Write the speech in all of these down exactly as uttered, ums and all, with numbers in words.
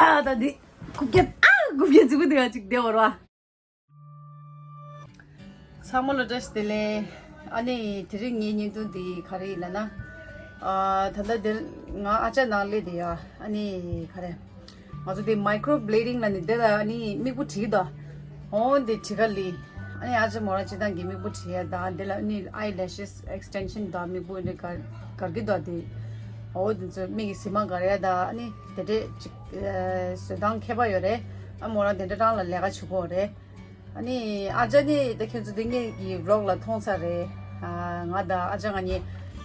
ཨ་ད་འདི་རྐུབ་བཀྱག་ཨ་རྐུབ་བཀྱག་རྫིག་པོ་འདུག་ཡ། ཅིག་བདེ་བར་བ། ཚང་མ་ལ་བཀྲ་ཤིས་བདེ་ལེགས། ཨ་ནི་དེ་རིང་ངའི་བརྙན་ཐུང་འདི་ག་རེ་ཡིན་ལབ་ན། ཨ་ད་ལྟ་འདིར་ང་ཨ་ཅག་ནང་སླེབས་བསྡད་ཡ། ཨ་ནི་ག་རེ། ང་ཚོ་དེ་མའི་ཀྲོ་བྷི་ལེ་ཌིང་ལབ་ནི་དེ་ལ་ཨ་ནི་མིག་སྤུ་བྲིས་དོ། འོ་འདི་བྲིས་ཁ་ལི། ཨ་ནི་ཨ་ཅག་མོ་རང་སྤྱིར་བཏང་གི་མིག་སྤུ་བྲིས་ཡ་དང་དེ་ལ་ཨ་ནི་ཨའི་ལེ་ཤེས་ཨེག་སི་ཊེན་ཤན་དང་མིག་སྤུ་འདི་གར་གར་གི་དོ་དེ། འོ་དེ་ཚོ་མིག་གི་ཟི་མ་གར་ཡ་དང་ཨ་ནི་དེ་འདྲས་ཅིག་བཟོ་སྟངས་ཁྱད་པར་ཡོད་རེད། ཨ་མོ་རང་དེ་འདྲ་རང་ལ་ལས་ཀ་བྱེད་གོ་རེད། ཨ་ནི་ཨ་ཅག་ནི་ད་ཁྱོད་ཚོ་འདི་ངེད་ཀྱི་ཝི་ལོག་ལ་མཐོང་ཚར་རེད། ཨ་ང་དང་ཨ་ཅག་ང་གཉིས་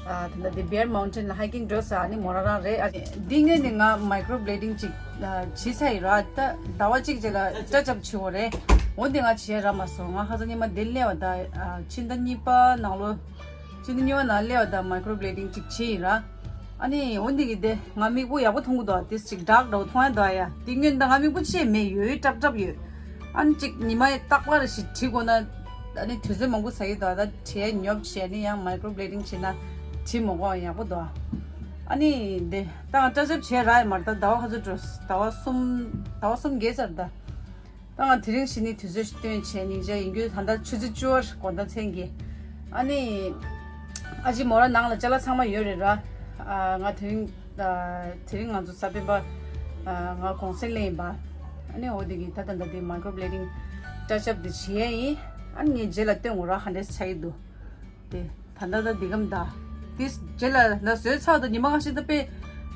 ཨ་ད་ལྟ་འདི་བེར་མའུན་ཊེན་ལ་ཧའི་ཀིང་འགྲོ་ས། ཨ་ནི་མོ་རང་རང་རེད། ཨ་འདི་སྔོན་ནས་ང་མའི་ཀྲོ་བྷི་ལེ་ཌིང་ཅིག་ཨ་བྱས་ཚར་ཡིན་ར། ད་ཟླ་བ་གཅིག་རྗེས་ལ་ཊ་ཆི་ཨབ་བྱེད་འོ་རེད། འོ་འདི་ང་བྱས་ར་མ་སོང་། ང་ཁ་སང་ཉི་མ་འདི་སླེབས་པ་ད་ཨ་ཕྱི་ཟླ་གཉིས་པ་ནང་ལོ། ཕྱི་ཟླ་གཉིས་པ་ནང་སླེབས་པ་ད་མའི་ཀྲོ་བྷི་ལེ་ཌིང་ཅིག་བྱས་ཡིན་ར། ཨ་ནི་འོ་འདི་གི་དེ་ང་མིག་སྤུ་ཡག་པོ་མཐོང་གི་འདུག་དེ་ཅིག་ཌརྐ་འདྲ་བོ་མཐོང་ཡ་འདུག་ཡ། དེ་སྔོན་ད་ང་མིག་སྤུ་ཅིག་མེད། ཡོད་ཡོད་ཀྲབ་ཀྲབ་ཡོད། ཨ་ནི་ཅིག་ཉི་མ་ཡི་རྟག་པར་ཞིག་བྲིས་དགོས་ན་ཨ་ནི་དུས་ཚོད་མང་པོ་ཟ་གི་འདུག་ད་བྲིས་ཡ་ཉོབ་བྱས་ནི་ཡང་མའི་ཀྲོ་བྷི་ལེ་ཌིང་བྱས་ན་བྲིས་མ་དགོས་ཡག་པོ་འདུག་ཨ་ནི་དེ་ད་ང་ཊ་ཆི་ཨབ་བྱས་ར་ཡ་མ་རེད། ད་ཟླ་བ་ག་ཚོད་འགྲོ། ཟླ་བ་གསུམ། ཟླ་བ་གསུམ་བརྒལ་ཚར་ད། ད་ང་དེ་རིང་གཞི་ནས་དུས་ཚོད་ཞིག་བཏོན་བྱས་ནས་བྱས་ཡིན་རྒྱུ། ད་ལྟ་ཆུ་ཚོད་བཅུ་པ་དགོང་དག་མཚན་གྱི། ཨ་ནི་ཨ་ཅེ་མོ་རང་ནང་ལ་ཅ་ལག་ཚང་མ་ཡོད་རེད་ར། ཨ་ང་དེ་རིང་ཨ་དེ་རིང་ང་ཚོ་གཟའ་སྤེན་པ་ཨ་ང་གུང་སེང་ལ་ཡིན་པ། ཨ་ནི་འོ་དེ་གི་ད་ད་ད་དེ་མའི་ཀྲོ་བྷི་ལེ་ཌིང་ཊ་ཆི་ཨབ་དེ་བྱེད་ཡ་ཡིན། ཨ་ནི་ངས་རྗེས་ལ་སྟོན་དགོས་ར། ཧ་འདྲེས་ཆགས་ཀྱི་འདུག་དེ་ད་ལྟ་ད་འདི་གམ་ད། དེ་རྗེས་ལ་ད་བཟོས་ཚར་དུས་ཉི་མ་ཁ་ཤས་ད་དཔེ་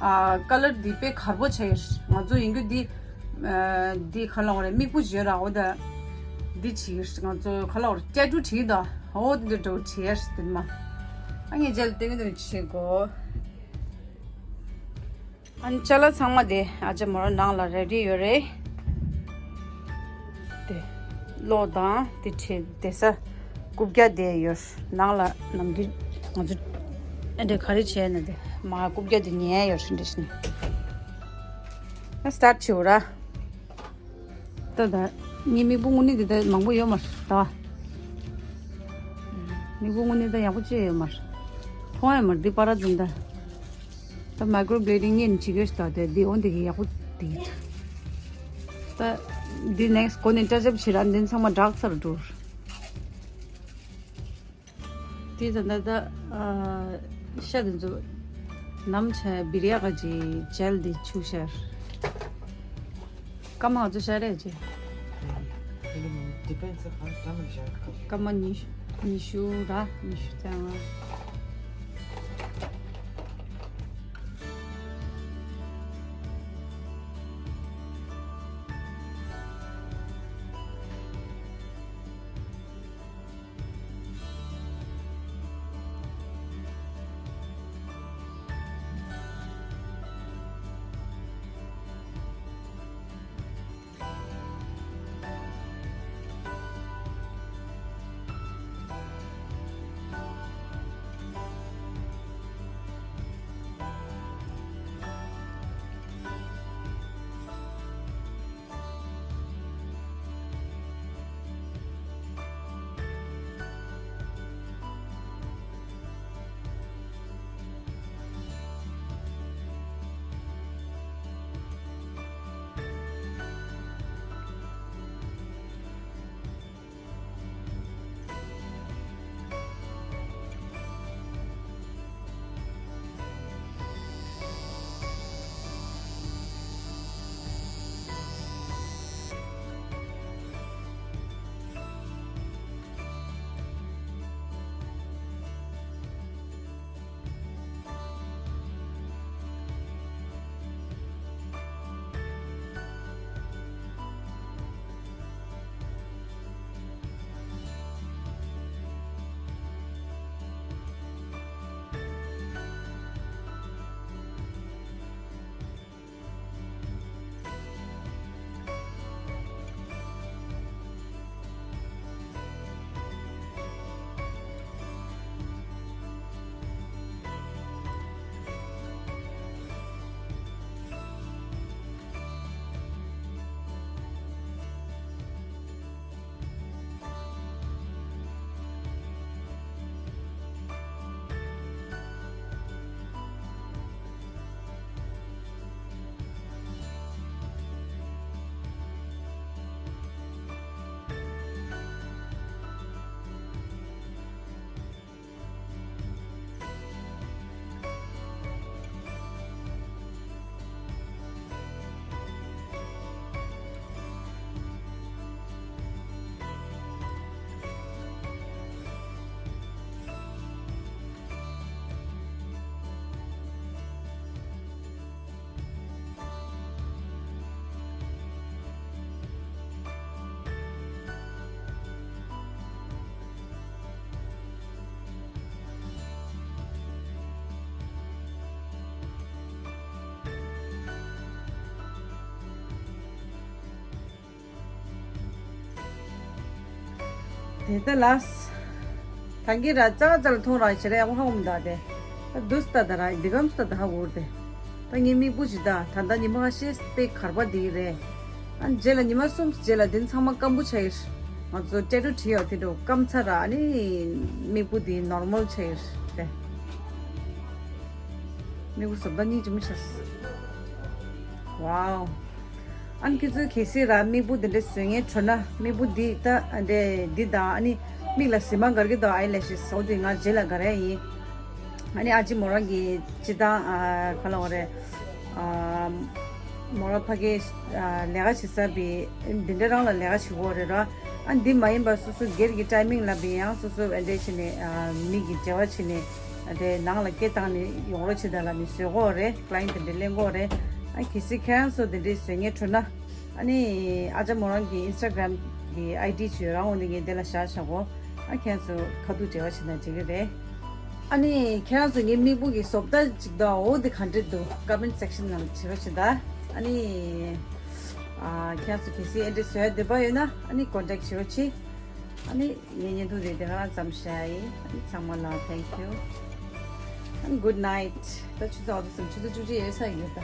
ཨ་ཀ་ལར་འདི་དཔེ་དཀར་པོ་ཆགས་ཡོད། ང་ཚོ་ཡིན་རྒྱུ་འདི་ཨ་འདི་ག་ལ་འོ་རེད། མིག་སྤུ་བརྗོད་ར་འོ་ད། འདི་བྱེད་ཀྱི་ང་ཚོ་ག་ལ་འོ་རེད། ཊེ་ཊུ་བྲིས་ད་འོ་འདི་འདྲ་བྲིས་ཡ་དེ་མ། ཨ་ངས་རྗེས་ལ་སྟོན་གི་འདུག་བྱེད་དགོས། ཨ་ནི་ཅ་ལག་ཚང་མ་དེ་ཨ་ཅེ་མོ་རང་ནང་ལ་རེ་ཌི་ཡོད་རེད། དེ་གློག་དང་དེ་ཁྲིད་དེ་ས་རྐུབ་བཀྱག་དེ་ཡོད། ནང་ལ་ནམ་རྒྱུན་ང་ཚོ་ཨ་འདྲ་ག་རེ་བྱས་ན་དེ་མ་རྐུབ་བཀྱག་དེ་ཉན་ཡ་ཡོད་རེད་འདྲ་ཞིག་ནས། ཨ་སི་ཊར་ཊི་བྱེད་འོ་ར། ད་ད་ངའི་མིག་སྤུ་དངོས་གནས་དེ་ད་མང་པོ་ཡོད་མ་རེད་ད། མིག་སྤུ་དངོས་གནས་ད་ཡག་པོ་ཅི་ཡོད་མ་རེད། མཐོང་ཡ་མ་རེད་འདི་པར་ར་འཛིན་ད། ད་མའི་ཀྲོ་བྷི་ལེ་ཌིང་ངས་ནི་བྱེད་དགོས་ཤག་དེ་འདི་འོ་འདི་གི་ཡག་པོ་འདི་ད། འདི་ནེག་སི་གོ་ནས་ཊ་ཆི་ཨབ་བྱེད་ར། འདི་ཚང་མ་འདྲག་ཚར་འགྲོ། དེ་ད་ད་ད་ཨ་ཤ་དེ་ཚོ་ནམ་ཆ་བི་རི་ཡ་ག་ཅི་ཇེལ་དེ་ཆུ་ཤར། སྐར་མ་ང་ཚོ་ཤར་རེད་ཅེ། Depends on how much I cut. སྐར་མ་ཉི་ཤུ་ཉི་ཤུ་ར་ཉི་ཤུ་ཙམ། དེ་ལྟ་ལགས། ད་གིན་ར་ཙག་ཙག་ལ་མཐོང་ར་བྱེད་ར་ཡག་པོ་ཧ་གོ་མི་འདུག་དེ། ད་དུས་ད་ད་ར་འདི་གམ་སྟ་ད་ཧ་གོ་ར་དེ། ད་ངའི་མིག་སྤུ་ཅིག་ད་ད་ད་ཉི་མ་ཁ་ཤས་དཔེ་གར་པ་འདི་རེད། ཨ་རྗེས་ལ་ཉི་མ་གསུམ་རྗེས་ལ་འདི་ཚང་མ་སྐམ་པོ་ཆགས་ཡིན། ང་ཚོ་ཊེ་ཊུ་བྲིས་ཡོད་དེ་འགྲོ་སྐམ་ཚར་ར། ཨ་ནི་མིག་སྤུ་འདི་ནོར་མལ་ཆགས་ཡིན་དེ། མིག་སྤུ་བཟོ་ལྟ་སྙིང་རྗེ་མོ་ཆགས། ཝའོ། ཨ་ནི་ཁྱེད་ཚོས་གལ་སྲིད་ར་མིག་སྤུ་འདི་འདྲ་བཟོ་མཁན་འདྲ་བོ་ན། མིག་སྤུ་འདི་ད་འདི་འདི་དང་། ཨ་ནི་མིག་ལ་ཟི་མ་དཀར་གྱི་དང་ཨའི་ལེ་ཤེས་བཟོ་དེ་ང་རྗེས་ལ་དཀར་ཡ་ཡིན། ཨ་ནི་ཨ་ཅེ་མོ་རང་གི་སྤྱིར་བཏང་ཨ་ག་ལབ་དགོས་རེད། ཨ་མོ་རང་ཕ་གིའི་ཨ་ལས་ཀ་བྱེད་ས་བི་འདི་འདྲ་རང་ལ་ལས་ཀ་བྱེད་དགོས་རེད་ར། ཨ་འདི་མ་ཡིན་པ་སོ་སོ་སྒེར་གྱི་ཊའི་མིང་ལ་བི་ཡང་སོ་སོ་འདི་འདྲ་བྱས་ནས་ཨ་མི་གི་འབྲེལ་བ་བྱས་ནས། ཨ་དེ་ནང་ལ་སྐད་བཏང་ནས་ཡོང་རོགས་བྱེད་དང་ལབ་ནས་བཟོ་གི་ཡོད་རེད། ཀ་ལ་ཡེན་ཊི་དེ་འདྲ་ལེན་གི་ཡོད་རེད། ཨ་གལ་སྲིད་ཁྱེད་རང་ཚོ་དེ་འདྲ་བཟོ་མཁན་འདྲ་བོ་ན། ཨ་ནི་ཨ་ཅེ་མོ་རང་གི་ཨིན་སི་ཊ་གྷ་རམ་གི་ཨའི་ཌི་ཅིག་ཡོད་ར། འོ་འདི་ངས་དེ་ལ་བཞག་བཞག་གོ། ཨ་ཁྱེད་ཚོ་ཁ་ཐུག་འབྲེལ་བ་བྱེད་ན་འགྲིག་གི་རེད། ཨ་ནི་ཁྱེད་རང་ཚོ་ངའི་མིག་སྤུ་གི་བཟོ་ལྟ་ཅིག་དང་འོ་འདི་ག་འདྲ་འདུག་ཀོ་མེན་ཊི་སེག་ཤན་ནང་ལ་བྲིས་རོགས་བྱེད་དང་། ཨ་ནི་ཨ་ཁྱེད་རང་ཚོ་གལ་སྲིད་འདི་འདྲ་བཟོ་ཡ་འདོད་པ་ཡོད་ན་ཨ་ནི་ཀོན་ཊེག་བྱེད་རོགས་བྱེད། ཨ་ནི་ངའི་བརྙན་ཐུང་དེ་དེ་ག་རང་ཙམ་བཞག་ཡིན། ཨ་ནི་ཚང་མ་ལ་thank you and good night། ད་ཆུ་ཚོད་ཨ་ཚོ་སམ་ཆུ་ཚོད་བཅུ་གཅིག་ཡོལ་ཚར་ཡོད་ད།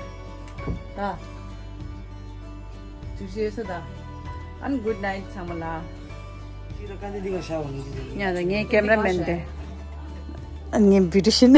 ད་བཅུ་གཅིག་ཡོལ་ཚར་ད། ཨ་ནི་good night ཚང་མ་ལ། ཅི་ད་ཀ་འདི་འདི་ག་ཤ་བ་ནི་ཅི་ཟེར། ཡ་ད་ངའི་ཀེམ་ར་མེན་དེ། ཨ་ངའི་བི་ཡུ་ཊི་ཤན།